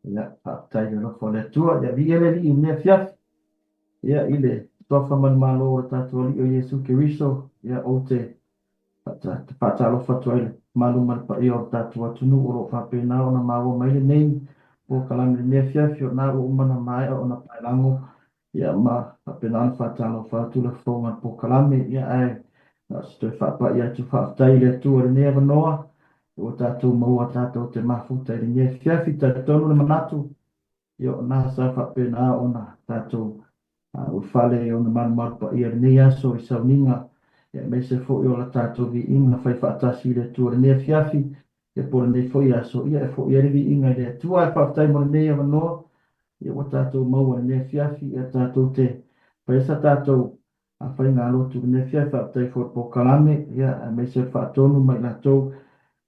Ia, faafetai i le alofa o le Atua. Ia, viia le Alii i lenei afiafi. Ia, i le Suafa ma le Malo o le tatou Alii o Iesu Keriso, ia, ou te faatalofa atu ai i le mamalu ma le paia o le tatou atunuu o lo o faapena ona maua mai lenei polokalame i lenei afiafi. O lena ua uma ona maea ona paelago ia ma faapena ona faatalofa atu le fofoga o le polokalame. Ia, ae na o se toe faapai atu, faafetai i le Atua i lenei avanoa ua tatou maua tatou te mafuta i lenei afiafi. E talitonu le manatu, ia o lena sa faapena ona tatou ulufale i ona malumalu paia i lenei aso i sauniga, aemaise foi o la tatou viiga fai faatasi i le Atua i lenei afiafi, ia po o lenei foi aso, ia e foi ai le viiga i le Atua. Ae faafetai mo lenei avanoa, ia ua tatou maua i lenei afiafi, ia tatou te faia sa tatou faigalotu i lenei afiafi. Faafetai foi i le polokalame, ia aemaise o le faatonu ma i latou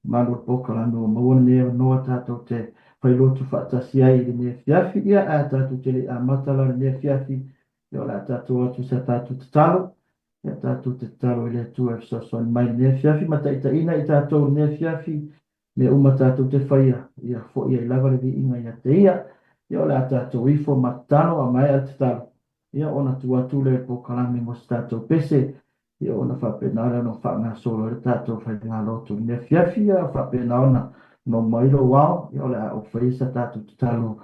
malu o le polokalame ua maua lenei avanoa tatou te failotu faatasi ai i lenei afiafi. Ia, ae tatou te le i amata la lenei afiafi, ia o le a tatou o atu i sa tatou tatalo. Ia, tatou te tatalo i le Atua e fesoasoani mai i lenei afiafi ma taitaiina i tatou i lenei afiafi, mea uma tatou te faia, ia foi ai lava le viiga ia te Ia. Ia, o le a tatou ifo ma tatalo, a maea le tatalo, ia ona tuu atu lea i le polokalame mo se tatou pese, ia ona faapena lea ona faagasolo ai le tatou faigalotu i lenei afiafi, ia faapena ona nou mai lou ao, ia o le a ou faia sa tatou tatalo,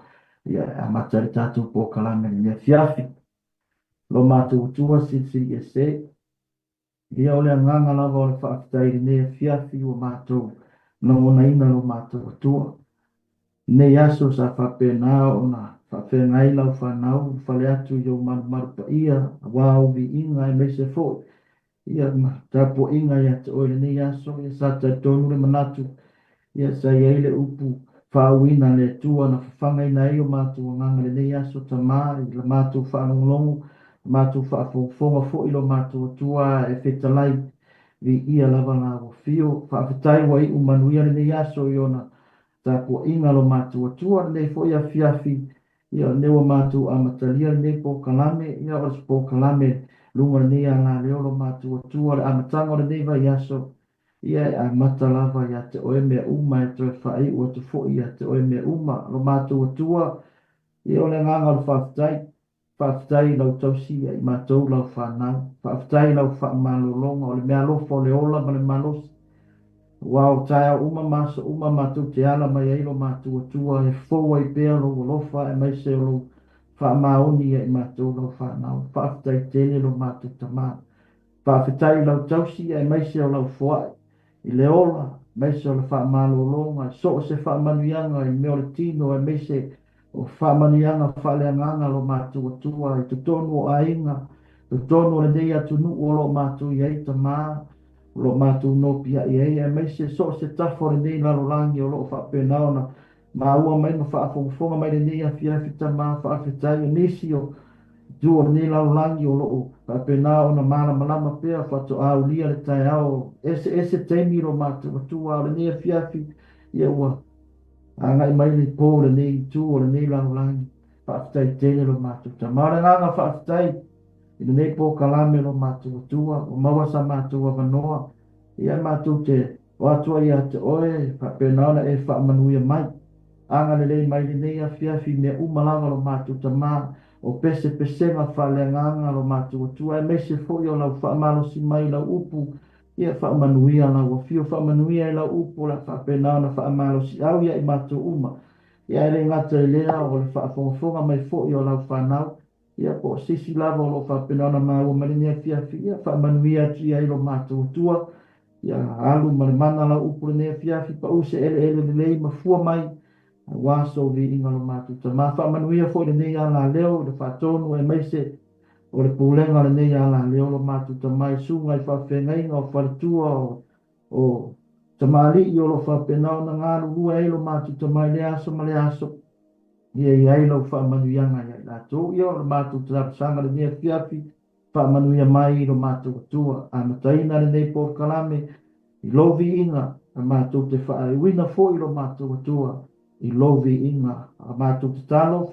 ia e amata ai le tatou polokalame i lenei afiafi. Lo matou Atua Silisili Ese, Ia o le agaga lava o le faafetai i lenei afiafi ua matou lagonaina lo matou Atua. Lenei aso sa faapena ona faafeagai lau fanau ulufale atu i ou malumalu paia aua ou viiga aemaise foi ia ma tapuaiga ia te oe i lenei aso. Ia sa talitonu le manatu Ia sa i ai le upu faauuina a le Atua na fafagaina ai o matou agaga i lenei aso, Tama, i la matou faalogologo, la matou faafogafoga foi i lo matou Atua e fetalai, viia lava la ua afio. Faafetai ua iu manuia lenei aso i ona tapuaiga lo matou Atua, lenei foi afiafi, ia o lenei ua matou amatalia lenei polokalame, ia o se polokalame luga o lenei alaleo lo matou Atua, le amataga o lenei vaiaso, Ia e amata lava ia te oe mea uma, e toe faaiu atu foi ia te oe mea uma. Lo matou Atua, ia o le agaga o le faafetai. Faafetai i lau tausi ia i matou lau fanau. Faafetai i lau faamalologa, o le meaalofa o le ola ma le malosi. Aua o taeao uma ma aso uma matou te ala mai ai lo matou Atua e fou ai pea lou alofa aemaise o lou faamaoni ia i matou lau fanau. Faafetai tele lo matou Tama. Faafetai i lau tausi aemaise o lau foai i le ola, aemaise o le faamalologa, i so o se faamanuiaga i mea o le tino aemaise o faamanuiaga faaleagaga lo matou Atua i totonu o aiga, totonu o lenei atunuu o lo o matou i ai, Tama, o lo o matou nopiai ai, aemaise so o se tafa o lenei lalolagi o lo o faapena ona maua mai ma faafogafoga mai lenei afiafi, Tama, faafetai o nisi o itu o lenei lalolagi o lo o faapena ona malamalama pea faatoa ulia le taeao, eseese taimi lo matou Atua, a o lenei afiafi, ia ua agai mai le po lenei itu o lenei lalolagi. Faafetai tele lo matou Tama. O le agaga faafetai i lenei polokalame lo matou Atua, ua maua sa matou avanoa, ia matou te O atu ai ia te oe, faapena ona e faamanuia mai. Agalelei mai lenei afiafi i mea uma lava lo matou Tama, o pesepesega faaleagaga lo matou Atua, aemaise foi o lau faamalosi mai i lau upu, ia faamanuia lau afio, faamanuia i lau upu o le a faapena ona faamalosiau ia i matou uma. Ia ae le gata i lea, o le faafogafoga mai foi o lau fanau, Ia, po o se isi lava o lo o faapena ona maua mai lenei afiafi, ia faamanuia atu i ai lo matou Atua. Ia alu ma le mana lau upu lenei afiafi, pau se eleele lelei ma fua mai, aua sou viiga lo matou Tama. Faamanuia foi lenei alaleo i le faatonu aemaise o le pulega o lenei alaleo lo matou Tama i susuga i faafeagaiga o faletua o o tamalii o lo o faapena ona galulue ai lo matou Tama i lea aso ma lea aso. Ia i ai lau faamanuiaga ia i latou. Ia o le matou talosaga lenei afiafi, faamanuia mai i lo matou Atua. Amataina lenei polokalame i lou viiga, a matou te faaiuina foi i lo matou Atua i lou viiga. A matou tatalo,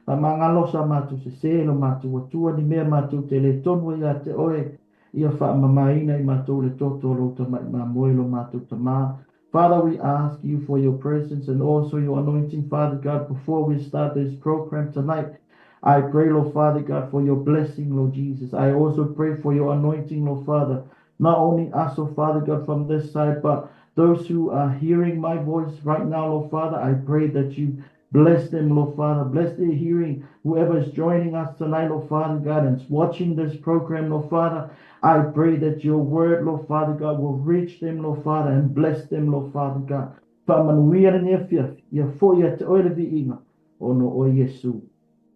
faamagalo sa matou sese i lo matou Atua, ni mea matou te le tonu ai ia te oe, ia faamamaina i matou le toto o lou Tamai Mamoe lo matou Tama. Father, we ask you for your presence and also your anointing, Father God, before we start this program tonight. I pray, Lord Father God, for your blessing, Lord Jesus. I also pray for your anointing, Lord Father. Not only us, oh Father God, from this side, but those who are hearing my voice right now, Lord Father, I pray that you bless them, Lord Father. Bless their hearing. Whoever is joining us tonight, Lord Father God, and watching this program, Lord Father, I pray that your word, Lord Father God, will reach them, Lord Father, and bless them, Lord Father God. Faamanuia lenei afiafi, ia foi ia te oe le viiga, ona o oe Iesu.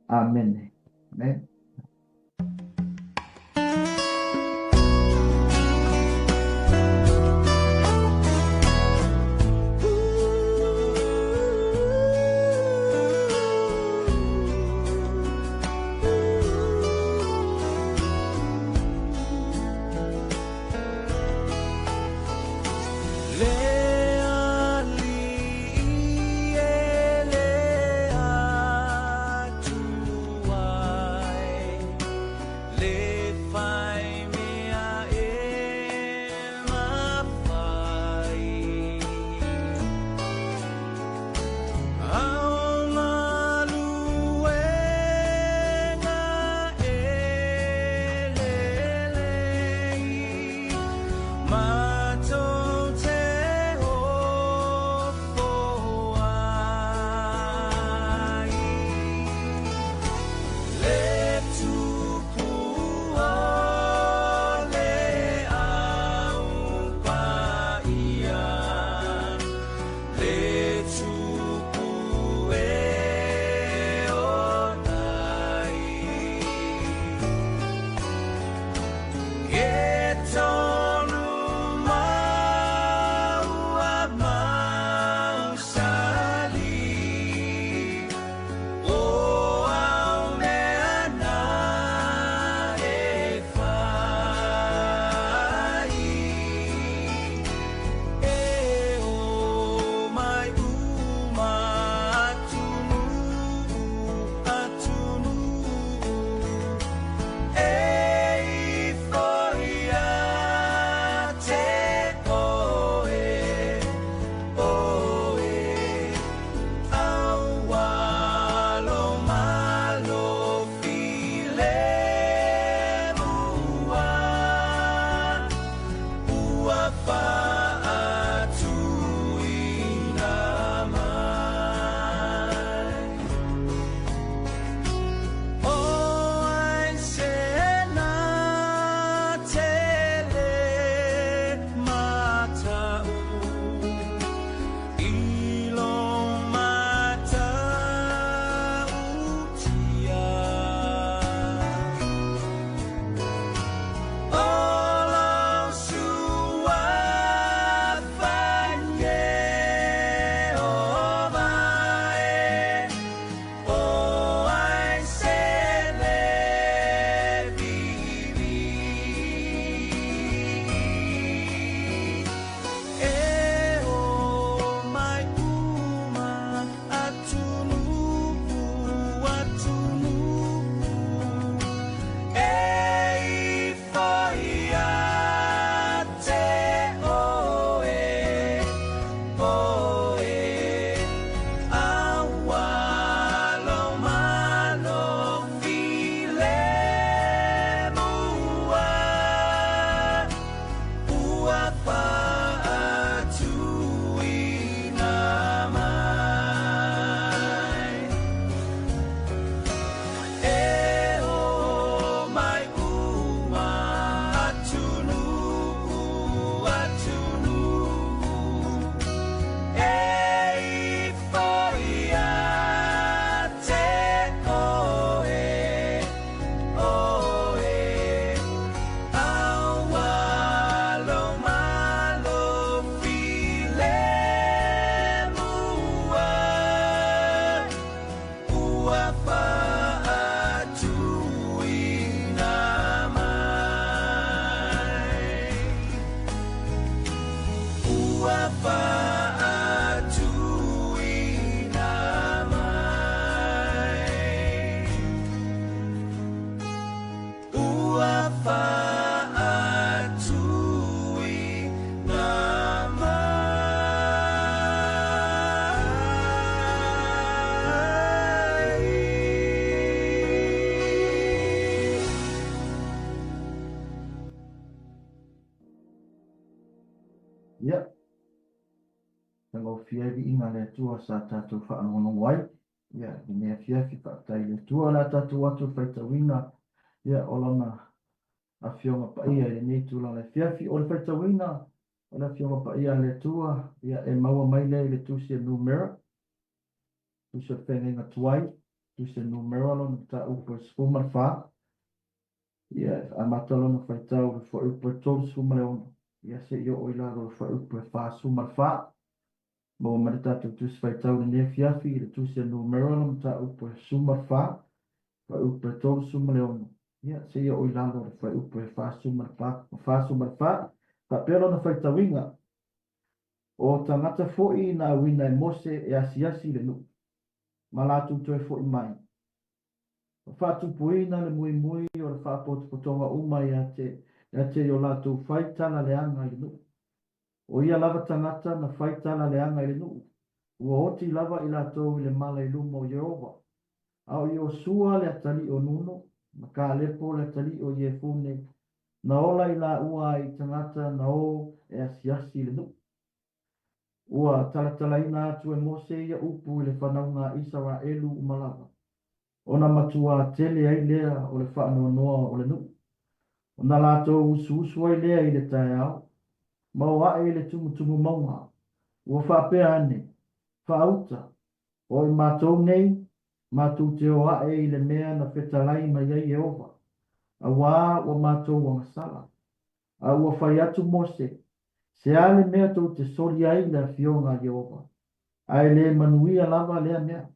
Amene. Amen. matagofie ai viiga a le Atua sa tatou faalogologo ai. Ia, i lenei afiafi, faafetai i le Atua o le a tatou o atu i le faitauina, ia, o Lana Afioga Paia i lenei tulaga afiafi. O le faitauina o le Afioga Paia a le Atua, ia, e maua mai lea i le Tusi a Numera, Tusi o le Feagaiga Tuai, Tusi a Numera lona mataupu e 14. Ia, e amata lona faitau i le fuaiupu e 36, ia seia oo i lalo o le fuaiupu e 44. Maua mai le tatou Tusi Faitau i lenei afiafi i le Tusi a Numera lona mataupu e 14, fuaiupu e 36, ia seia oo i lalo o le fuaiupu e 44. Faapea lona faitauina, O tagata foi na auina e Mose e asiasi i le nuu, ma latou toe foi mai. Ua faatupuina le muimui o le faapotopotoga uma ia te ia te i o latou fai tala leaga i le nuu. O ia lava tagata na fai tala leaga i le nuu, ua oti lava i latou i le mala i luma o Ieova. A o Iosua le atalii o Nuno, ma Kalepo le atalii o Iefune, na ola i laua ai i tagata na o e asiasi i le nuu. Ua talatalaina atu e Mose ia upu i le fanauga a Isaraelu uma lava, ona matuā tele ai lea o le faanoanoa o le nuu. Ona latou usuusu ai lea i le taeao, ma o aʻe i le tumutumu mauga, ua faapea ane, Faauta, o i matou nei, matou te o aʻe i le mea na fetalai mai ai Ieova, auā ua matou agasala. A ua fai atu Mose, Se a le mea tou te soli ai le Afioga a Ieova, a e le manuia lava lea mea?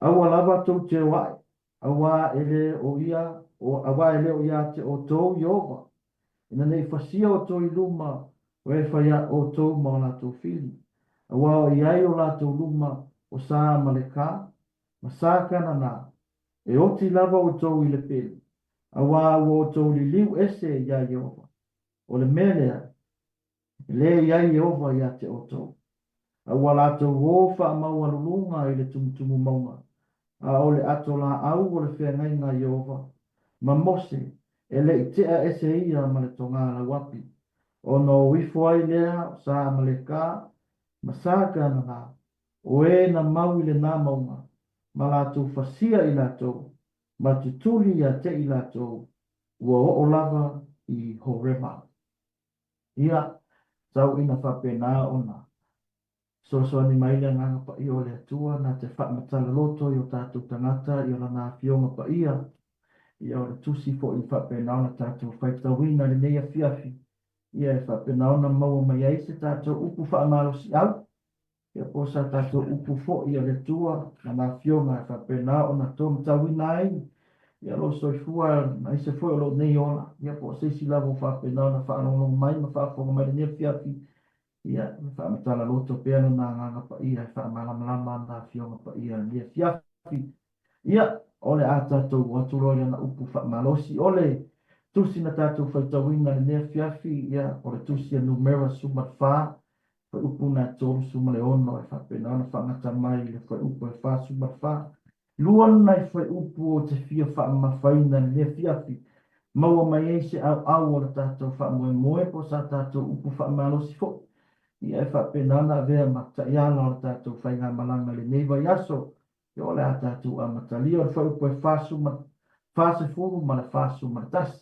Aua lava tou te o aʻe, auā e le o ia, auā e le o iā te ʻoutou Ieova, ina ne i fasia ʻoutou i luma o e fai a ʻoutou ma o latou fili, auā o i ai o latou luma o Sa Amaleka, ma Sa Kanana, e oti lava ʻoutou i le pele, auā ua ʻoutou liliu ese iā Ieova. O le mea lea, e le i ai Ieova iā te ʻoutou. A ua latou ō faamaualuluga i le tumutumu mauga, a o le ato lāʻau o le feagaiga a Ieova, ma Mose, e le i tea ese ia ma le togā lauapi, ona o ifo ai lea o Sa Amaleka ma Sa Kanana, o e na mau i lenā mauga, ma latou fasia i latou, ma tutuli iā te i latou, ua oo lava i Horema. Ia, tau ina faapena ona fesoasoani mai le Agaga Paia o le Atua na te faamatala loto i o tatou tagata i o Lana Afioga Paia, ia o le Tusi foi i faapena ona tatou faitauina i lenei afiafi, ia e faapena ona maua mai ai se tatou upu faamalosiau. Ia po o sa tatou upu foi a le Atua ma Lana Afioga e faapena ona taumatauina ai ia lou soifua aemaise foi o lou nei ola, ia po o se isi lava ua faapena ona faalogologo mai ma faafofoga mai i lenei afiafi, ia e faamatala loto pea Lona Agaga Paia e faamalamalama Lana Afioga Paia i lenei afiafi. Ia, o le a tatou o atu loa i Lana upu faamalosi. O le tusi na tatou faitauina i lenei afiafi, ia, o le tusi a Numera 14, fuaiupu na e 36 e faapena ona faagata mai i le fuaiupu e 44. Lua nai fuaiupu ou te fia faamamafaina i lenei afiafi, maua mai ai se ʻauʻau o le tatou faamoemoe po o sa tatou upu faamalosi foi, ia e faapena ona avea ma taiala o le tatou faigamalaga i lenei vaiaso. Ia o le a tatou amatalia o le fuaiupu e 40 ma le 41.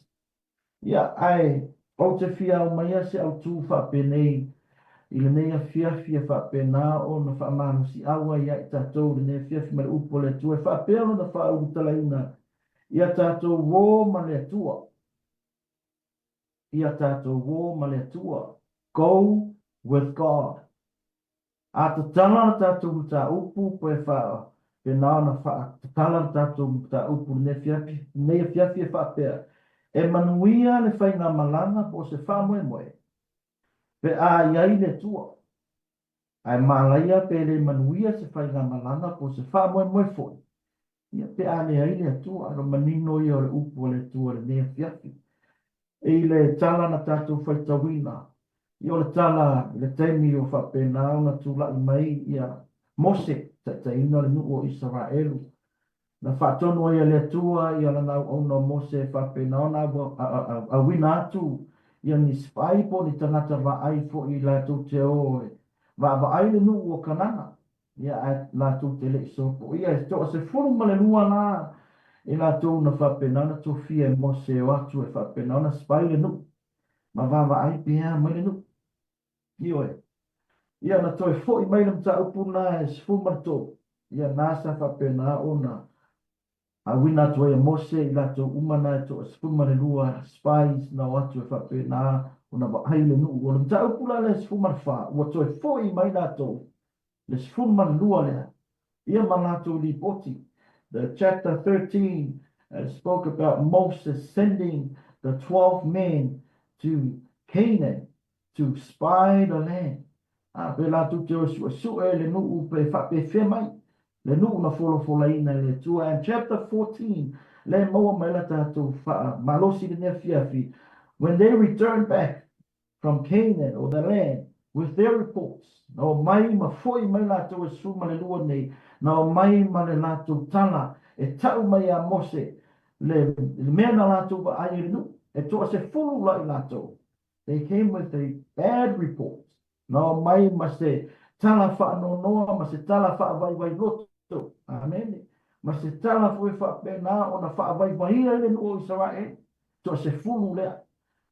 Ia, ae ou te fia aumaia se autū faapenei i lenei afiafi e faapena ona faamalosiau ai ia i tatou i lenei afiafi ma le upu a le Atua e faapea lona faaulutalaina ia tatou ō ma le Atua. Ia tatou ō ma le Atua. Go with God. A tatala le tatou mataupu pe faapena ona faatatala le tatou mataupu i lenei afiafi e faapea, e manuia le faigamalaga po o se faamoemoe pe a i ai le Atua, ae malaia pe le manuia se faigamalaga po o se faamoemoe foi Ia, pe a leai le Atua, o le manino ia o le upu a le Atua i lenei afiafi. I le tala na tatou faitauina, ia o le tala i le taimi ua faapena ona tulai mai ia Mose, taitaiina le nuu o Isaraelu, na faatonu ai e le Atua ia lana auauna o Mose e faapena ona auina atu ia ni spy po o ni tagata vaai foi latou te o e. Vaavaai le nuu o Kanana, ia ae latou te le i sopoia. E 12 la i latou na faapena ona tofia e Mose e o atu e faapena ona spy le nuu ma vaavaai pe a mai le nuu. Ioe. Ia na toe foi mai le mataupu lena e 13, ia na sa faapena ona auina atu ai e Mose i latou uma na e 12 spies na o atu e faapena ona vaai le nuu. O le mataupu la lea 14, ua toe foi mai latou, le 12 lea, ia ma latou lipoti. The chapter 13 spoke about Moses sending the 12 men to Canaan to spy the land. A, pe latou te o e suesue le nuu pe faapefea mai le nuu na folafolaina e le Atua. And chapter 14, lea e maua mai la tatou faamalosi i lenei afiafi, when they returned back from Canaan or the land with their reports, na omai ma foi mai latou e 12 nei, na omai ma le latou tala e tau mai ia Mose le mea na latou vaai i le nuu, e 10 la i latou. They came with a bad report. Na omai ma se tala faanoanoa ma se tala faavaivai loto. Amene. Ma se tala foi faapena ona faavaivaia ai le nuu o Isaraelu. 10 lea.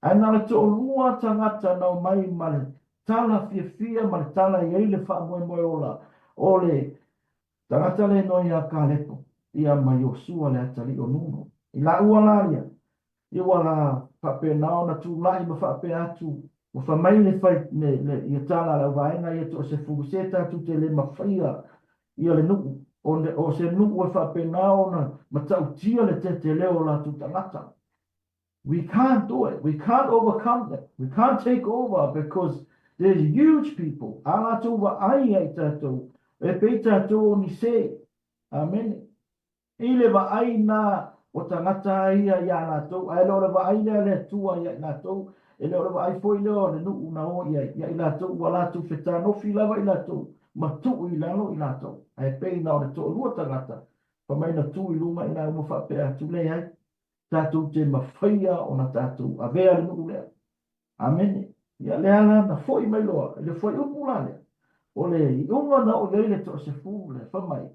Ae na o le toalua tagata na omai ma le tala fiafia ma le tala e i ai le faamoemoe ola o le tagata lea igoa ia Kalepo, ia ma Iosua le atalii o Nuno. I laua la ia, ia ua la faapena ona tulai ma faapea atu, ua fai mai le fai, le, le, ia tala a le auvaega ia 10, se tatou te le mafaia ia le nuu, o, o se nuu e faapena ona matautia le teteleo o latou tagata. We can't do it. We can't overcome them. We can't take over because there's huge people. A latou vaai ia i tatou, e pei tatou o ni sē. Amene. I le vaai na o tagata ia iā latou, ae le o le vaai lea a le Atua ia i latou, e le o le vaai foi lea o le nuu na o i ai ia i latou, ua latou fetanofi lava i latou ma tuu i lalo i latou. Ae pei na o le toalua tagata, fai mai na tu i luga i nā uma faapea atu, leai, tatou te mafaia ona tatou avea le nuu lea. Amene. Ia lea la na foi mai loa i le fuaiupu la lea, o le iuga na oo i ai le 10 lea, fai mai,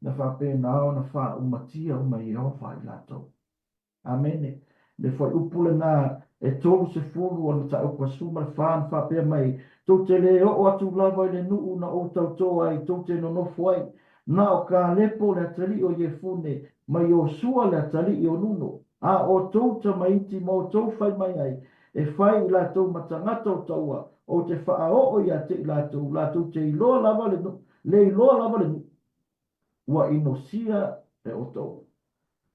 na faapena ona faaumatia uma e Ieova i latou. Amene. Le fuaiupu lena e 30 o le mataupu 14 na faapea mai, tou te le oo atu lava i le nuu na ou tautō ai, tou te nonofo ai, Na o Kalepo le atalii o Iefune, ma Iosua le atalii o Nuno, a outou tamaiti ma outou fai mai ai, e fai i latou ma tagata o taua, ou te faaoo ia te i latou, latou te iloa lava le nuu, le iloa lava le nuu ua inosia e outou.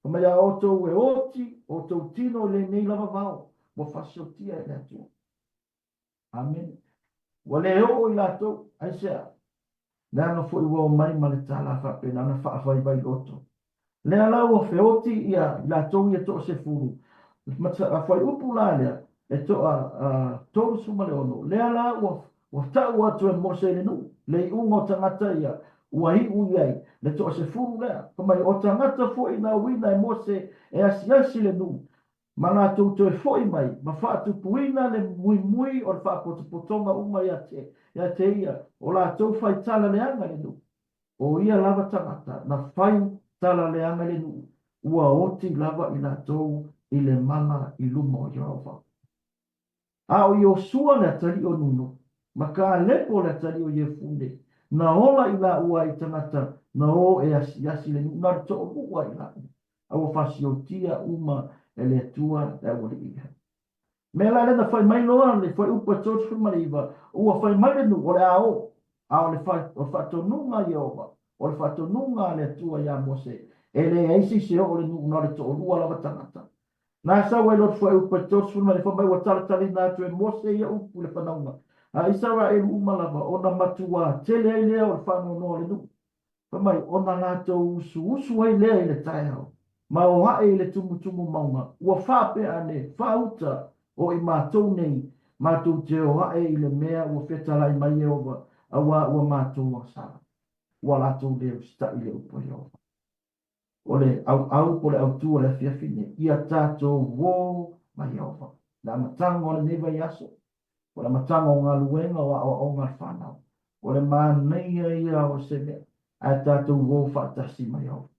Fai mai a outou e oti outou tino i lenei lava vao, ua fasiotia e le Atua. Amene. Ua le oo i latou, aisea? Leaga foi ua omai ma le tala faapena ona faavaivai loto. Lea la ua feoti ia i latou ia 10, ma fuaiupu la lea e 36, lea la ua ua tau atu e Mose i le nuu, le iuga o tagata ia ua iu i ai le 10 lea. Fai mai, o tagata foi na uina e Mose e asiasi le nuu, ma latou toe foi mai ma faatupuina le muimui o le faapotopotoga uma ia te, ia te ia, o latou fai tala leaga i le nuu. O ia lava tagata na fai tala leaga i le nuu, ua oti lava i latou i le mala i luma o Ieova. A o Iosua le atalii o Nuno, ma Kalepo le atalii o Iefune, na ola i laua ai tagata na o e asiasi le nuu, na o le toalua i laua, a ua fasiotia uma e le Atua le aualii lea. Mea la lea na fai mai loa le fuaiupu e 39, ua fai mai le nuu, o le a o, a o le faatonuga a Ieova, o le faatonuga a le Atua iā Mose, e leai se isi e oo i le nuu na o le toalua lava tagata. Na sau ai loa le fuaiupu e 34, fai mai ua talatalaina atu e Mose ia upu i le fanauga a Isaraelu uma lava, ona matuā tele ai lea o le faanoanoa o le nuu. Fai mai, ona latou usuusu ai lea i le taeao, ma o ae i le tumutumu mauga, ua faapea ane, faauta o i matou nei, matou te o ae i le mea ua fetalai mai Ieova, auā ua matou agasala. Ua latou le usitai i le upu a Ieova. O le ʻauʻau po o le ʻautū o le afiafi nei, ia tatou uō ma Ieova. Le amataga o lenei vaiaso, o le amataga o galuega o aoaoga a le fanau. O le manaia ia o se mea ae tatou o faatasi ma Ieova.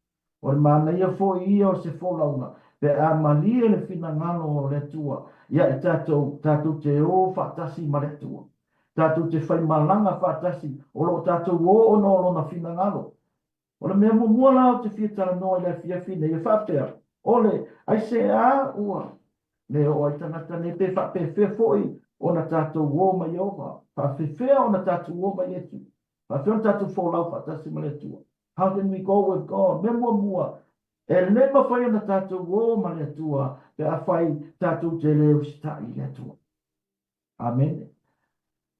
O le manaia foi ia o se folauga pe a malie le finagalo o le Atua ia i tatou, tatou te o faatasi ma le Atua. Tatou te faimalaga faatasi, o lo o tatou o ona o Lona finagalo. O le mea muamua la ou te fia talanoa i le afiafi nei e faapea, o le aisea ua le oo ai tagata nei pe faapefea foi ona tatou o ma Ieova, faafefea ona tatou o ma Iesu, faafefea ona tatou folau faatasi ma le Atua. How can we go with God? Mea muamua, e le mafai ona tatou o ma le Atua pe afai tatou te le usitai i le Atua. Amene.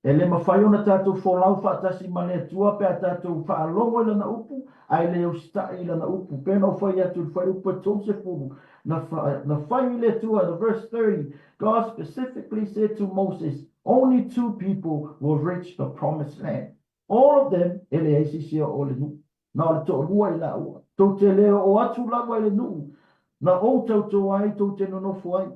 E le mafai ona tatou folau faatasi ma le Atua pe a tatou faalogo i Lana upu ae le usitai i Lana upu. Pei ona ou fai atu i le fuaiupu e 30, na, na fai i le Atua, the verse 30, God specifically said to Moses, only two people will reach the promised land. All of them, e leai se isi e oo i le nuu. Na o le toalua i laua. Tou te le oo atu lava i le nuu na ou tauto ai tou te nonofo ai.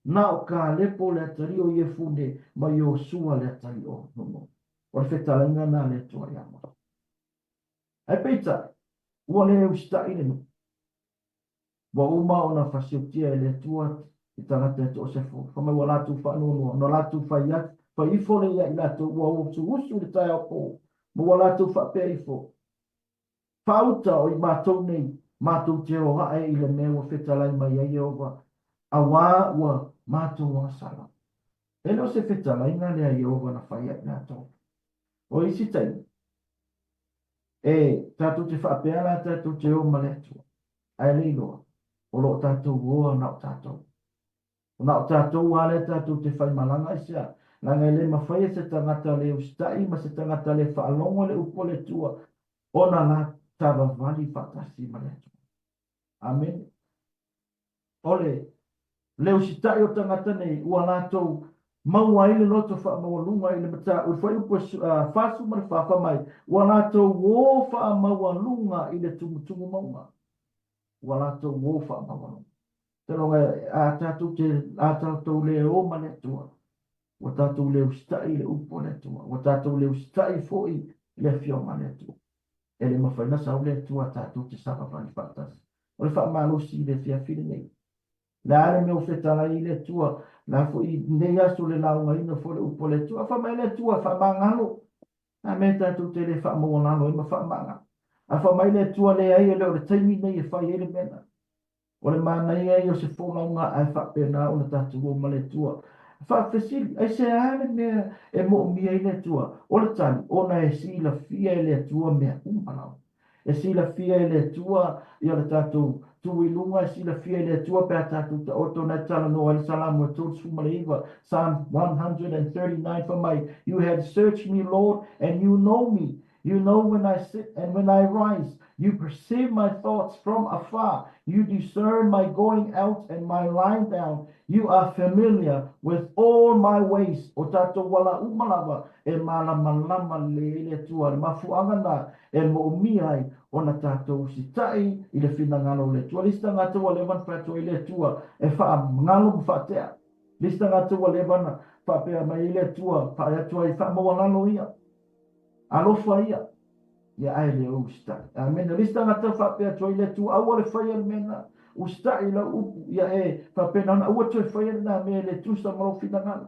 Na o Kalepo le atalii o Iefune ma Iosua le atalii o Nuno. O le fetalaiga lena a le Atua ia Mose. Ae peitai, ua le usitai le nuu. Ua uma ona fasiotia e le Atua i tagata e toasefulu, fai mai ua latou faanoanoa, ona latou fai atu, fai ifo lea ia i latou ua usuusu i le taeao pō, ma ua latou faapea ifo, Faauta o i matou nei, matou te o ae i le mea ua fetalai mai ai Ieova, auā ua matou agasala. E le o se fetalaiga lea a Ieova na fai ia i latou. O isi taimi, e tatou te faapea la tatou te o ma le Atua, ae le iloa, o lo o tatou oa na o tatou. Na o tatou lava lea tatou te faimalaga aisea, leaga e le mafai e se tagata le usitai ma se tagata le faalogo i le upu a le Atua ona la savavali faatasi ma le Atua. Amene. O le le usitai o tagata nei ua latou maua ai le loto faamaualuga i le mataupu i le fuaiupu e 44 fai mai, ua latou o faamaualuga i le tumutumu mauga. Ua latou o faamaualuga. Taloga a tatou te a tatou le o ma le Atua, ua tatou le usitai i le upu a le Atua, ua tatou le usitai foi i le afioga a le Atua. E le mafai ona sau le Atua tatou te savavali faatasi. O le faamalosi i le afiafi lenei. Le a le mea ua fetalai i le Atua, la foi i lenei aso le laugaina foi le upu a le Atua. A fai mai le Atua, faamagalo. A mea tatou te le faamaualalo ai ma faamagalo. A fai mai le Atua, leai, e le o le taimi nei e fai ai le mea lena. O le manaia ia o se folauga ae faapena ona tatou o ma le Atua. Faafesili, aisea le mea e moomia ai le Atua? O le tali, ona e silafia e le Atua mea uma lava. E silafia e le Atua ia le tatou tu i luga, e silafia e le Atua pe a tatou taoto, na e talanoa ai le Salamo e 39, Psalm 139, fai mai, You have searched me, Lord, and you know me. You know when I sit and when I rise. You perceive my thoughts from afar. You discern my going out and my lying down. You are familiar with all my ways. O tatou ala uma lava e malamalama lelei ai le Atua. Le mafuaaga na e moomia ai ona tatou usitai i le finagalo o le Atua. Le isi tagata ua leva ona fai atu ai le Atua e faagalo ma faatea. Le isi tagata ua leva ona faapea mai ai le Atua, fai atu ai, faamaualalo ia. Alofa ia, ia ae le o usitai. Amene. O le isi tagata faapea atu ai le Atua, aua le faia le mea lena. Usitai i lau upu, ia e faapena ona aua toe faia lena mea e le tusa ma lou finagalo.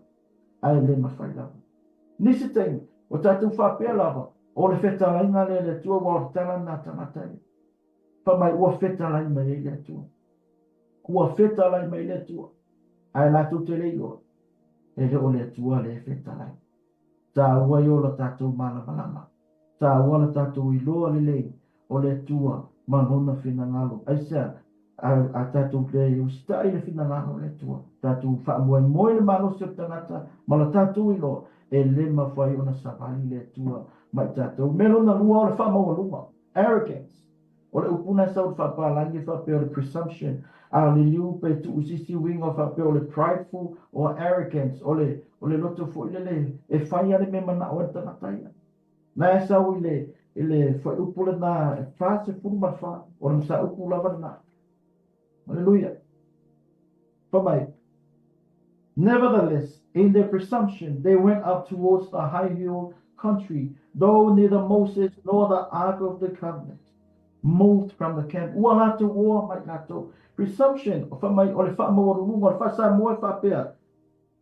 Ae le mafai lava. Nisi taimi, o tatou faapea lava, o le fetalaiga lea le Atua, ua o le tala lena a tagata ia. Fai mai, ua fetalai mai ai le Atua. Ua fetalai mai le Atua. Ae latou te le iloa, e le o le Atua le fetalai. Tāua i o la tatou malamalama. Tāua la tatou iloa lelei o le Atua ma Lona finagalo. Aisea? A, a tatou le usitai i le finagalo o le Atua, tatou faamoemoe i le malosi o le tagata ma la tatou iloa, e le mafai ona savali le Atua ma i tatou. Mea lona lua o le faamaualuga, arrogance. O le upu na e sau i le faapalagi e faapea o le presumption, a liliu pe tuu i se isi uiga faapea o le prideful or arrogance, o le, o le loto foi lele e fai lava le mea e manao ai le tagata ia. Na e sau i le, i le fuaiupu lena e 44, o le mataupu lava lena. Aleluia. Fai mai, Nevertheless, in their presumption, they went up towards the high hill country. Though neither Moses nor the ark of the covenant moved from the camp. Ua latou oa mai latou. Presumption, fai mai o le faamaualuluga, o le faa-Samoa e faapea,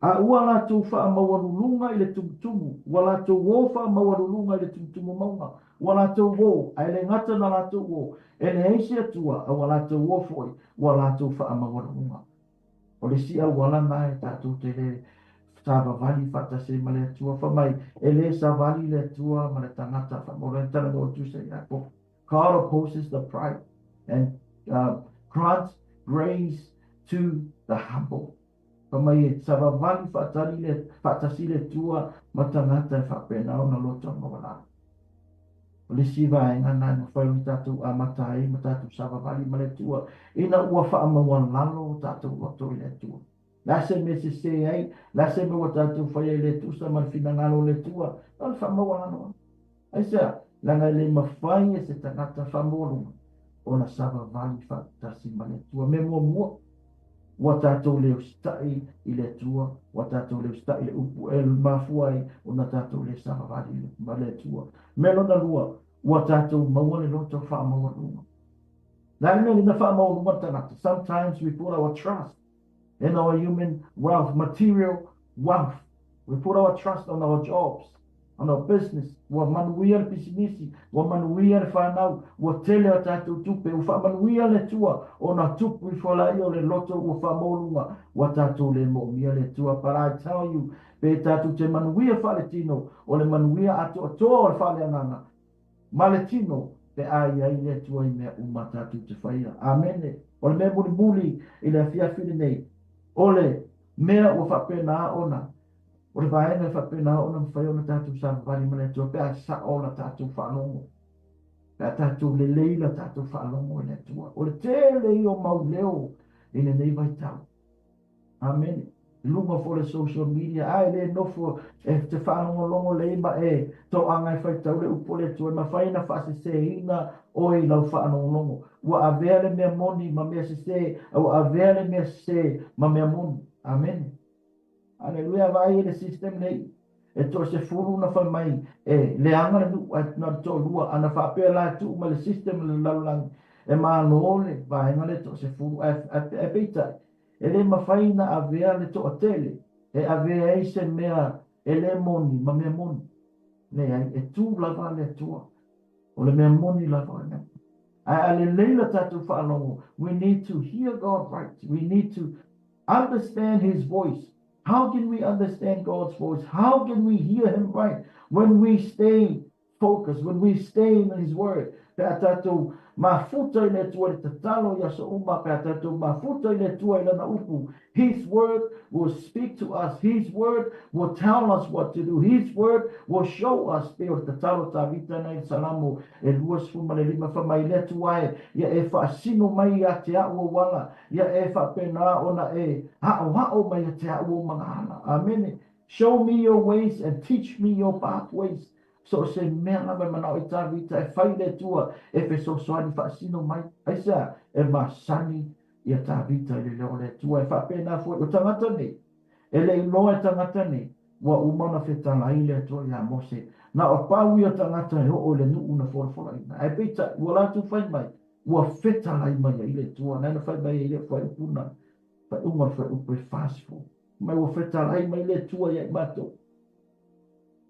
A ua latou faamaualuluga i le tumutumu, ua latou o faamaualuluga i le tumutumu mauga, ua latou o, ae le gata na latou o, e leai se Atua, a ua latou o foi, ua latou faamaualuluga. O le isi auala na e tatou te le savavali faatasi ai ma le Atua, fai mai, e le savali le Atua ma le tagata faamaualuluga, e talanoa atu se Iakopo. God opposes the pride and grants grace to the humble. Fai mai e savavali faatali le, faatasi le Atua ma tagata e faapena ona loto maualalo. O le isi vaega na e mafai ona tatou amata ai ma tatou savavali ma le Atua, ina ua faamaualalo o tatou loto i le Atua. O le a se mea sese ai, o le a se mea ua tatou faia e le tusa ma le finagalo o le Atua, na o le faamaualalo lava. Aisea? Leaga e le mafai e se tagata faamaualuga ona savavali faatasi ma le Atua. Mea muamua, ua tatou le usitai i le Atua, ua tatou le usitai i le upu e mafua ai ona tatou le savavali ma le Atua. Mea lona lua, ua tatou maua le loto faamaualuga. Le a le mea lena faamaualuga le tagata? Sometimes we put our trust in our human wealth, material wealth. We put our trust on our jobs, on our business. Ua manuia le pisinisi, ua manuia le fanau, ua tele a tatou tupe, ua faamanuia le Atua ona tupu ifo laia o le loto ua faamaualuga, ua tatou le moomia le Atua. But I tell you, pe tatou te manuia faaletino, o le manuia atoatoa o le faaleagaga, ma le tino, pe a i ai le Atua i mea uma tatou te faia. Amene. O le mea mulimuli i le afiafi lenei, o le mea ua faapena ona, o le vaega e faapena ona mafai ona tatou savavali ma le Atua pe a sao la tatou faalogo, pe a tatou lelei la tatou faalogo i le Atua. O le tele ia o mau leo i lenei vaitau. Amene. I luga foi o le social media, a e le nofo e te faalogologo lelei ma e toaga e faitau le upu a le Atua, e mafai ona faaseseina oe i lau faalogologo. Ua avea le mea moni ma mea sese, a ua avea le mea sese ma mea moni. Amene. Aleluia, vaai i le system nei. E toasefulu na fai mai e leaga le nuu ae na o le toalua. Ana faapea la e tuu mai le system le lalolagi e malo le vaega lea toasefulu ae peitai e le mafai na avea le toatele e avea ai se mea e le moni ma mea moni. Leai, e tu lava le Atua. O le mea moni lava o le mea moni. Ae a lelei la tatou faalogo, we need to hear God right. We need to understand His voice. How can we understand God's voice? How can we hear Him right? When we stay focused, when we stay in His Word. Pe a tatou mafuta i le Atua i le tatalo i aso uma, pe a tatou mafuta i le Atua i Lana upu, His Word will speak to us, His Word will tell us what to do, His Word will show us, pei o le tatalo Tavita na i le Salamo e 25, fai mai, Le Atua e, ia e faasino mai ia te a'u ou ala, Ia e faapena ona e aʻoaʻo mai ia te aʻu ou magaala. Amene. Show me your ways and teach me your pathways. So o se mea lava e manao i Tavita e fai le Atua e fesoasoani faasino mai. Aisea? E masani ia Tavita i le leo o le Atua. E faapena foi o tagata nei. E le iloa e tagata nei, ua uma ona fetalai le Atua iā Mose. Na o pau ia tagata e oo i le nuu na folafolaina. Ae peitai, ua latou fai mai, Ua fetalai mai ai le Atua, na na fai mai ai le fuaiupu na, faaiuga o le fuaiupu e 40. Mai ua fetalai mai le Atua ia i matou.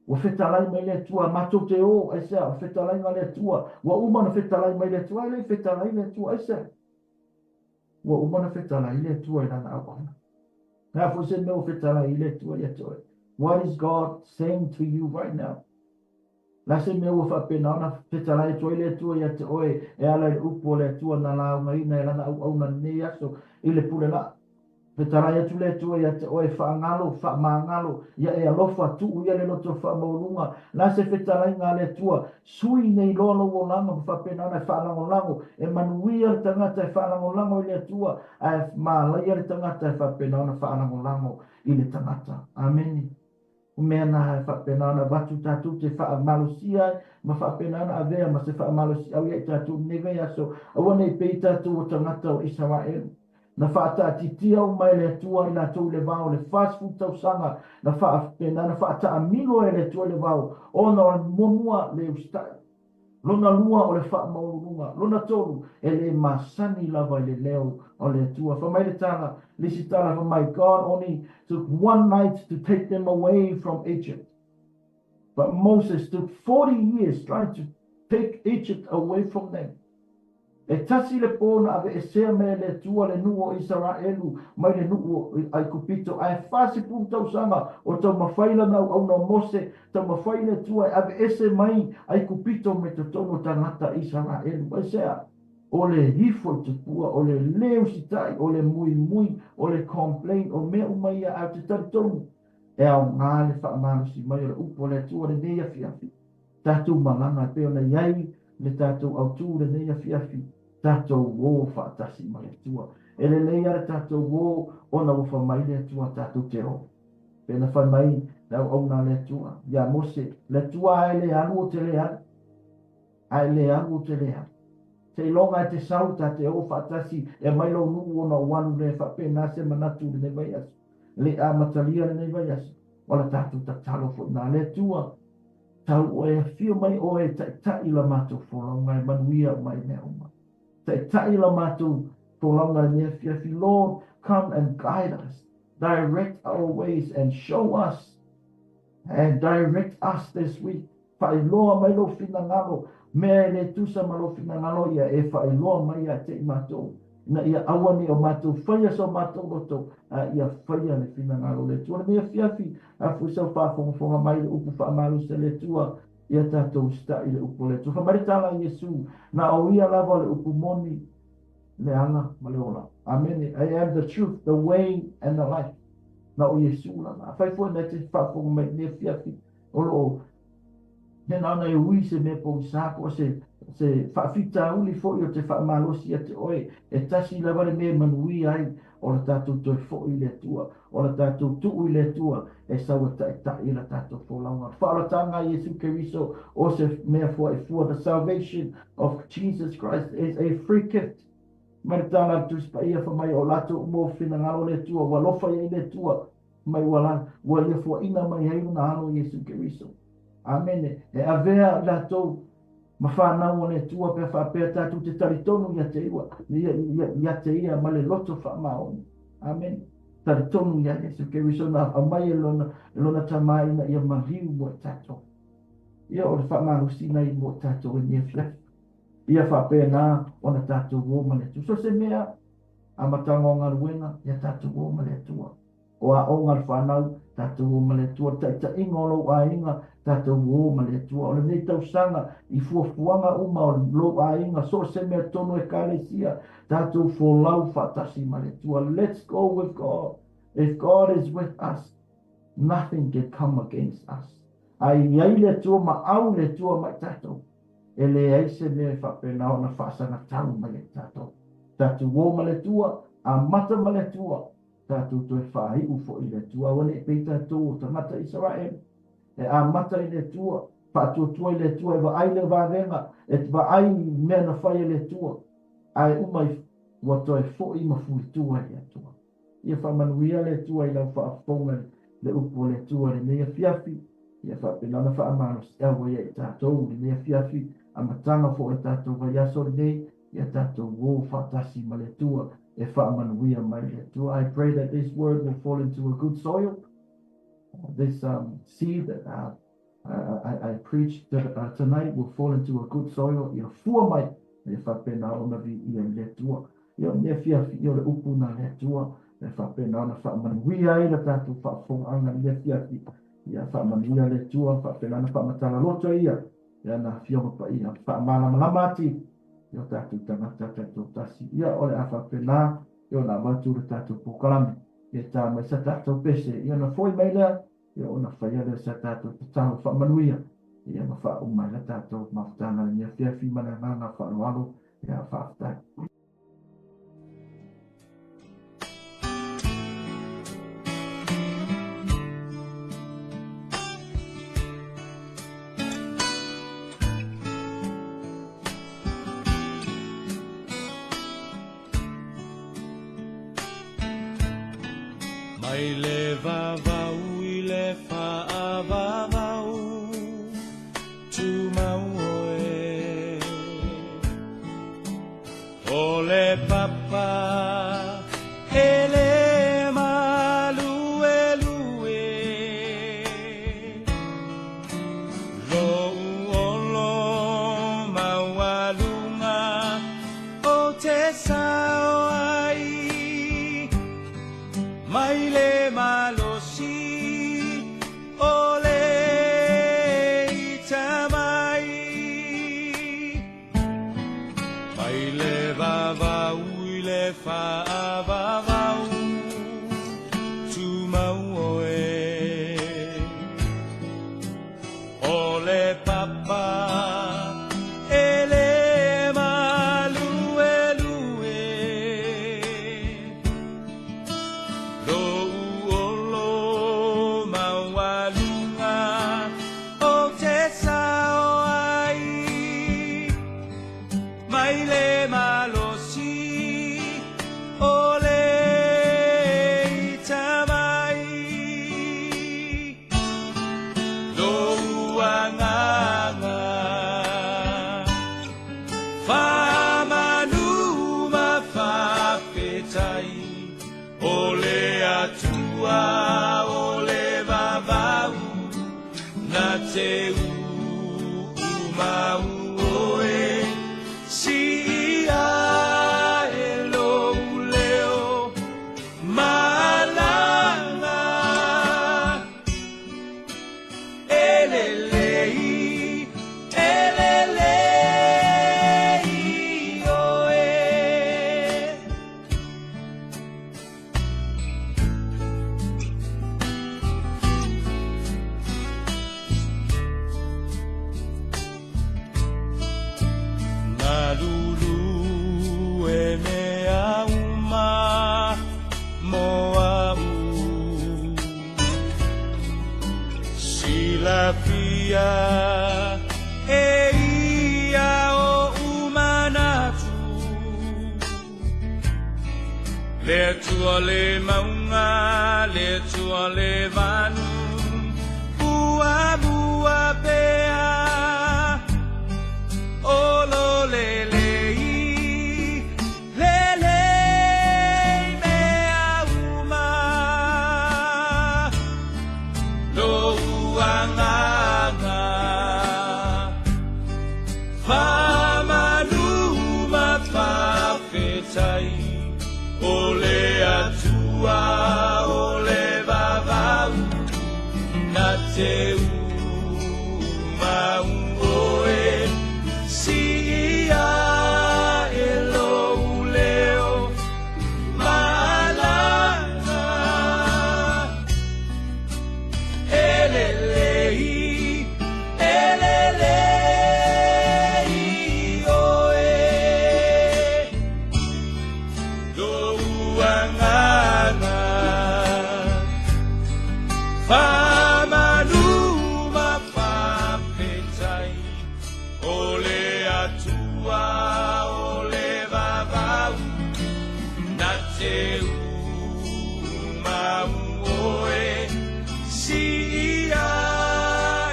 Ua fetalai mai le Atua, matou te o, aisea, o le fetalaiga a le Atua. Ua uma ona fetalai mai le Atua, e le i fetalai le Atua, aisea. Ua uma ona fetalai le Atua i lana auauna. Le a foi se mea ua fetalai i le Atua ia te oe. What is God saying to you right now? Le a se mea ua faapena ona fetalai atu ai le Atua ia te oe e ala i le upu a le Atua na laugaina e lana auauna i lenei aso i le pule laa? Fetalai atu le Atua ia te oe, faagalo, faamagalo, ia e alofa, tuu ia le loto faamaualuga. Le a se fetalaiga a le Atua? Sui nei loa lou olaga ma faapena ona e faalagolago, e manuia le tagata e faalagolago i le Atua, ae malaia le tagata e faapena ona faalagolago i le tagata. Amene. O mea na e faapena ona avatu tatou te faamalosia ai ma faapena ona avea ma se faamalosiau ia i tatou i lenei vaiaso, aua ne i pei tatou o tagata o Isaraelu. Na faataatitia uma e le Atua i latou i le vao i le 40 tausaga, na faapena na faataamilo e le Atua i le vao, ona o le muamua le usitai, lona lua o le faamaualuluga, lona tolu e le masani lava i le leo o le Atua. Fai mai le tala, le isi tala fai mai, God only took one night to take them away from Egypt. But Moses took 40 years trying to take Egypt away from them. E tasi le pō na aveesea mai e le Atua le nuu o Isaraelu mai le nuu o Aikupito, ae 40 tausaga o taumafai lana auauna o Mose, taumafai le Atua e aveese mai Aikupito mai totonu o tagata Isaraelu. Aisea? O le ifo i tupua, o le lē usitai, o le muimui, o le complain, o mea uma ia, ae ou te talitonu e aoga le faamalosi mai o le upu a le Atua lenei afiafi. Tatou malaga e pei ona i ai le tatou autū lenei afiafi, tatou ō faatasi ma le Atua. E lelei lava le tatou ō ona ua fai mai le Atua tatou te ō. Pei ona fai mai le auauna a le Atua iā Mose, Le Atua a e le alu ou te le alu, a e le alu ou te le alu. Seiloga e te sau ta te ō faatasi e aumai lou nuu ona ou alu lea, e faapena se manatu i lenei vaiaso. E le i amatalia lenei vaiaso, o la tatou tatalo foi na le Atua, Tau oe afio mai oe e taʻitaʻi la matou folauga e manuia uma ai mea uma. Taʻitaʻi la matou folauga lenei afiafi Lord come and guide us direct our ways and show us and direct us this week faailoa mai lou finagalo mea e le tusa ma lou finagalo ia e faailoa mai ia te i matou ina ia aua ne i o matou faia so matou loto, a ia faia le finagalo o le Atua. Lenei afiafi, a foi sau faafogafoga mai i le upu faamalosi a le Atua, ia tatou usitai i le upu a le Atua. Fai mai le tala a Iesu, na o ia lava o le upu moni, le ala ma le ola. Amene. I am the truth, the way and the life. Na o Iesu lava. Afai foi na te faafofoga mai i lenei afiafi, o lo o Mea na ona e ui se mea pogisa po o se se faafitauli foi o te faamalosi ia te oe, e tasi lava le mea e manuia ai, o le tatou toe foi i le Atua, o le tatou tuu i le Atua e sau e taʻitaʻi i la tatou folauga. O le faaolataga a Iesu Keriso o se mea fuaifua, the salvation of Jesus Christ is a free gift. Mai le tala a le Tusi Paia fai mai o latou uma ua finagalo le Atua, ua alofa i ai le Atua, mai ua la, ua ia fuaina mai ai lona Alo Iesu Keriso. Amene. E avea i latou ma fanau a le Atua pe a faapea tatou te talitonu ia te ia, ia, ia, ia te ia ma le loto faamaoni. Amene. Talitonu ia Iesu Keriso na aumai e lona, e lona Tama ina ia maliu mo i tatou. Ia o le faamalosiga i mo i tatou i lenei afiafi. Ia faapena ona tatou o ma le Atua. So se mea amataga o galuega, ia tatou o ma le Atua. O aoga a le fanau, tatou o ma le Atua. O le taitaiga o lou aiga, tatou o ma le Atua. O lenei tausaga, i fuafuaga uma o lou aiga, so o se mea tonu Ekalesia, tatou folau faatasi ma le Atua. Let's go with God. If God is with us, nothing can come against us. A i ai le Atua ma au le Atua ma i tatou, e leai se mea e faapena ona faasagatau mai ai tatou. Tatou o ma le Atua, amata ma le Atua, tatou toe faaiu foi i le Atua. Aua ne i pei tatou o tagata Isaraelu, e amata i le Atua, faatuatua i le Atua, e vaai le vavega, e vaai i mea na fai e le Atua, ae uma ifo, ua toe foi ma fulitua i le Atua. Ia faamanuia le Atua i lau faafofoga i le upu a le Atua i lenei afiafi. Ia faapena ona faamalosiau ai ia i tatou i lenei afiafi, amataga foi o le tatou vaiaso lenei, ia tatou o faatasi ma le Atua e faamanuia mai le Atua. I pray that this word will fall into a good soil. This seed that I preached tonight will fall into a good soil, ia fua mai, ia faapena ona viia i le Atua. Ia o mea fiafia o le upu na le Atua, e faapena ona faamanuia ai le tatou faafofogaaga i mea fiafia. Ia faamanuia le Atua, faapena ona faamatala loto ia, i ana Afioga Paia, faamalamalama atili i o tatou tagata taitoatasi. Ia o le a faapena ia ona avatu le tatou polokalame e tā mai sa tatou pese, ia ona foi mai lea, ia ona faia lea o sa tatou tatalo faamanuia, ia ma faauma ai la tatou mafutaga i lenei afiafi ma le agaga faaaloalo. Ia faafetai. Mai le vavau i le faavavau, tumau oe. O le papa e le maluelue, Lou olo maualuga ou te sao ai, Mai le malosi o le ita mai. Mai le vavau i le faavavau, tumau oe. O le papa e le maluelue, Lou olo maualuga ou te sao ai, Mai le malosi o le ita mai. Lou agaga faamanu ma faafetai, O le Atua o le vavau na te uumau oe, Siia e lou leo malaga. E lelei, e lelei oe. Galulue mea uma mo a'u, Silafia e ia o'u manatu, Le Atua le mauga, le Atua le vanu, Muamua pea, O lo lelei, lelei mea uma, Lou agaga faamanu ma faafetai, O le Atua o le vavau na te uumau oe, Siia e lou leo malaga. E lelei, e lelei oe. Lou agaga faamanu ma faafetai, O le Atua o le vavau na te uumau oe, Siia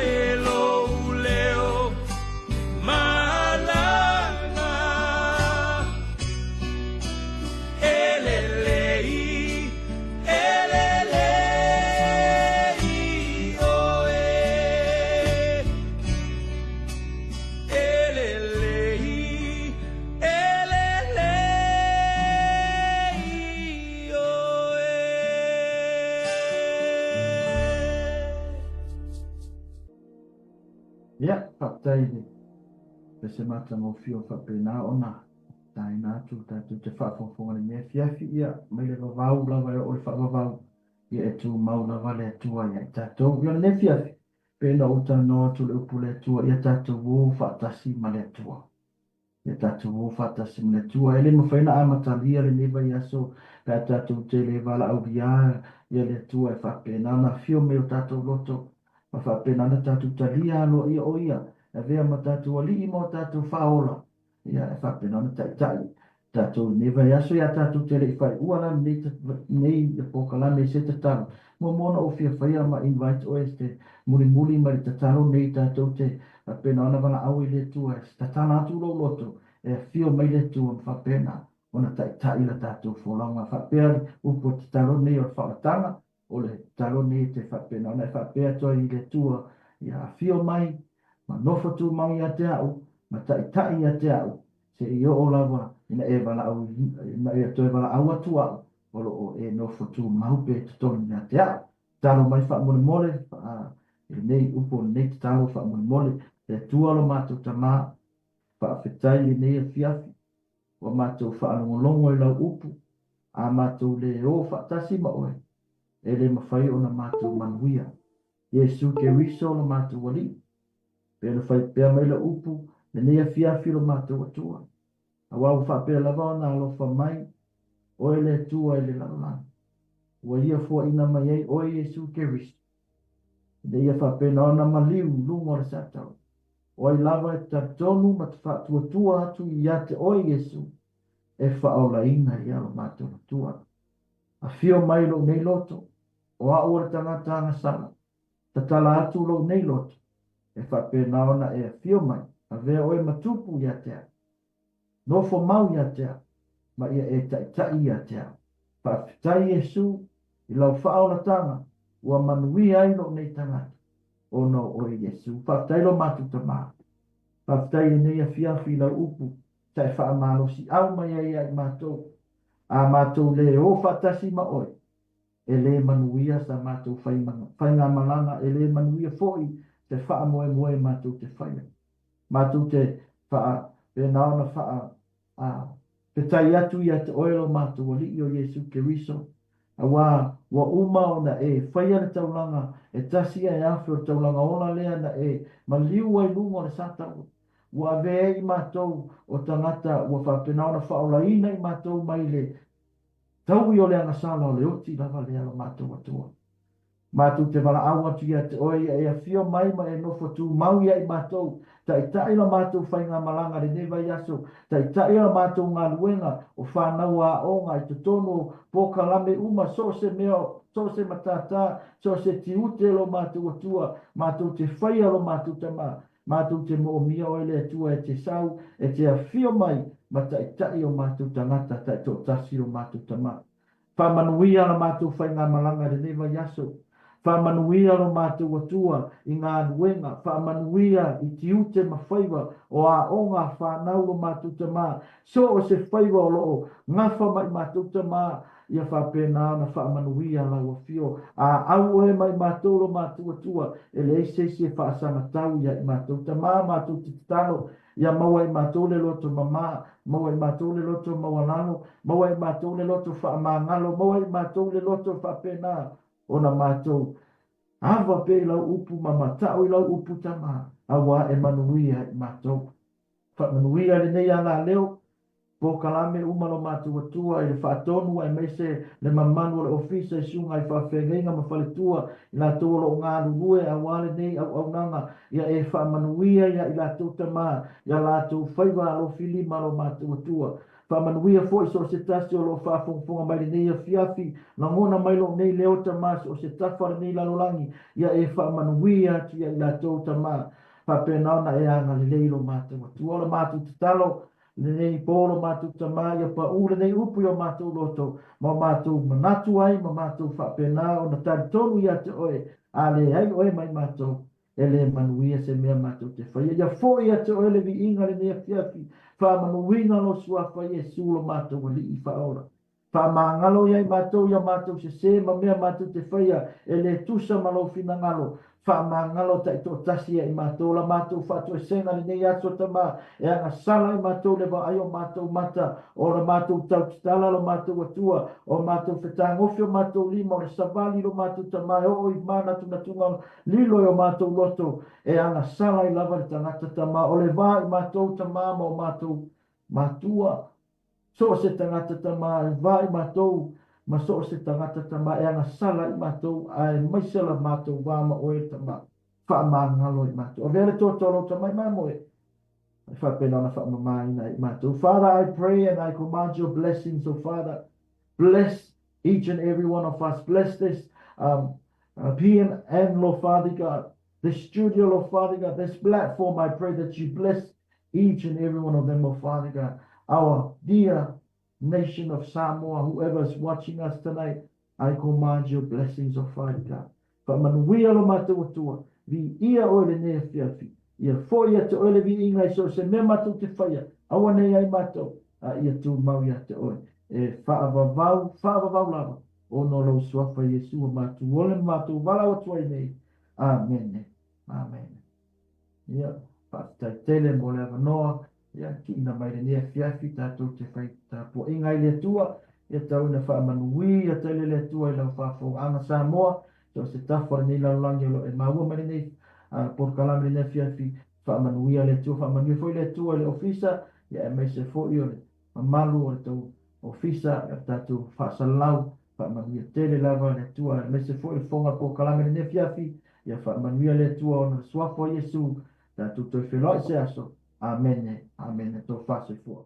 e lou leo malaga. E lelei, e lelei oe. E lelei, e lelei oe. Ia, faafetai i le pese matagofie o faapena ona taina atu tatou te faafogafoga i lenei afiafi, ia, mai le vavau lava e oo i le faavavau, ia e tumau lava le Atua ia i tatou. Ia, o lenei afiafi, pei ona ou talanoa atu i le upu a le Atua, ia tatou o faatasi ma le Atua. Ia tatou o faatasi ma le Atua. E le mafai ona amatalia lenei vaiaso pe a tatou te le valaaulia ia le Atua e faapena ona afio mai i o tatou loto ma faapena ona tatou talia aloaia o Ia e avea ma tatou Alii ma o tatou Faaola, ia e faapena ona taitai tatou i lenei vaiaso. Ia tatou te le i faaiua la lenei lenei polokalame i se tatalo, muamua ona ou fia faia ma invite oe e te mulimuli mai le tatalo nei tatou te faapena ona valaau i le Atua e tatala atu lou loto e afio mai le Atua ma faapena ona taitai la tatou folauga. Faapea le upu o le tatalo nei o le faaolataga, o le tatalo nei e te faapena ona e faapea atu ai i le Atua, ia afio mai ma nofo tumau ia te au, ma taitai ia te au, seia oo lava ina e valaau, ina ia toe valaau atu au, o lo o e nofo tumau pea i totonu ia te au. Tatalo mai faamolemole, i lenei upu o lenei tatalo faamolemole, le Atua lo matou Tama, faafetai i lenei afiafi, ua matou faalogologo i lau upu, a matou le o faatasi ma oe, e le mafai ona matou manuia. Iesu Keriso lo matou Alii, pe na fai pea mai lau upu lenei afiafi lo matou Atua, aua ua faapea lava ona alofa mai oe le Atua i le lalolagi, ua ia fuaina mai ai oe Iesu Keriso, ina ia faapena ona maliu i luga o le satala. O ai lava e talitonu ma te faatuatua atu ia te oe Iesu, e faaolaina ia lo matou Atua. Afio mai lou nei loto, o au o le tagata agasala, tatala atu lou nei loto, e faapena ona e afio mai, avea oe ma tupu ia te au. Nofo mau ia te au, ma ia e taitai ia te au. Faafetai Iesu i lau faaolataga ua manuia ai lou nei tagata, ona o oe Iesu. Faafetai lo matou Tama. Faafetai i lenei afiafi i lau upu sa e faamalosiau mai ai ia i matou, a matou le o faatasi ma oe, e le manuia sa matou faigamalaga, e le manuia foi se faamoemoe matou te faia. Matou te faapena ona faa fetai atu ia te oe lo matou Alii o Iesu Keriso, aua ua uma ona e faia le taulaga e tasi ae afe o le taulaga ola lea na e maliu ai luga o le Sataua. Ua avea ai i matou o tagata ua faapena ona faaolaina i matou mai le taui o le agasala o le oti lava lea lo matou Atua. Matou te valaau atu ia te oe ia e afio mai ma e nofo tumau ia i matou, taitai la matou faigamalaga lenei vaiaso, taitai la matou galuega o fanau a aoga i totonu o polokalame uma, so o se mea, so o se matata, so o se tiute lo matou Atua, matou te faia lo matou Tama, matou te moomia oe le Atua e te sau, e te afio mai ma taitai o matou tagata taitoatasi lo matou Tama. Faamanuia la matou faigamalaga i lenei vaiaso. Faamanuia lo matou Atua i galuega, faamanuia i tiute ma faiva o aoga a fanau lo matou Tama, so o se faiva o lo o gafa ma i matou Tama, ia faapena ona faamanuia lau afio a au oe ma i matou lo matou Atua, e leai se isi e faasagatau ia i matou Tama, matou te tatalo Ia maua e matou le loto mama, maua e matou le loto maualalo, maua e matou le loto faamagalo, maua e matou le loto faapena ona matou ava pea i lau upu ma mata'u i lau upu Tama, auā e manuia i matou. Faamanuia lenei alaleo, polokalame uma lo matou Atua i le faatonu aemaise le mamalu o le Ofisa i susuga i faafeagaiga ma faletua i latou o lo o galulue aua lenei auaunaga ia e faamanuia ia i latou Tama ia latou faiva alofilima lo matou Atua. Faamanuia foi so o se tasi o lo o faafogafoga mai lenei afiafi, lagona mai lou nei leo Tama so o se tafa o lenei lalolagi ia e faamanuia atu ia i latou Tama faapena ona e agalelei lo matou Atua. O le matou tatalo Lenei po lo matou Tama ia paʻu lenei upu i o matou loto ma o matou manatu ai ma matou faapena ona talitonu ia te oe, a leai oe mai matou, e le manuia se mea matou te faia. Ia foi ia te oe le viiga lenei afiafi, faamanuina lou Suafa Iesu lo matou Alii faaola. Faamagalo ia i matou i a matou sese ma mea matou te faia e le tusa ma lou finagalo. Faamagalo taitoatasi ia i matou la matou faatoesega lenei aso Tama, e agasala i matou le vaai o matou mata, o la matou tautatala lo matou Atua, o matou fetagofi o matou lima, o le savali lo matou Tama e oo i manatunatuga lilo i o matou loto, e agasala ai lava le tagata Tama, o le va i matou Tama ma o matou matua. So o se tagata tama e va i matou, ma so o se tagata tama e agasala i matou, aemaise la matou va ma oe tama, faamagalo i matou. Avea le toto o lou tamai mamoe. E faapena ona faamamaina ai i matou. Father, I pray and I command your blessings, O Father. Bless each and every one of us. Bless this PMN, Lord Father God, this studio, Lord Father God, this platform. I pray that you bless each and every one of them, Lord Father God. Our dear nation of Samoa, whoever is watching us tonight, I command your blessings, O Father God. Faamanuia lo matou Atua, viia oe i lenei afiafi. Ia foi ia te oe le viiga i so o se mea matou te faia, aua ne i ai matou, a ia tumau ia te oe. E faavavau, faavavau lava, ona o lou Suafa Iesu ua matou ole ma matou valaau atu ai nei. Amene. Amene. Ia, faafetai tele mo le avanoa, ia, tuuina mai lenei afiafi tatou te fai tapuaiga ai le Atua, ia tau ina faamanuia tele le Atua i lau faafofogaaga Samoa, so o se tafa o lenei lalolagi o lo o e maua mai lenei polokalame lenei afiafi, faamanuia le Atua, faamanuia foi le Atua i le ofisa, ia aemaise foi o le mamalu o le tou ofisa, o le tatou faasalalau, faamanuia tele lava le Atua, aemaise foi le fofoga o le polokalame lenei afiafi, ia faamanuia le Atua ona o le suafa o Iesu, tatou toe feiloai se aso. Amene, amene, tofa soifua.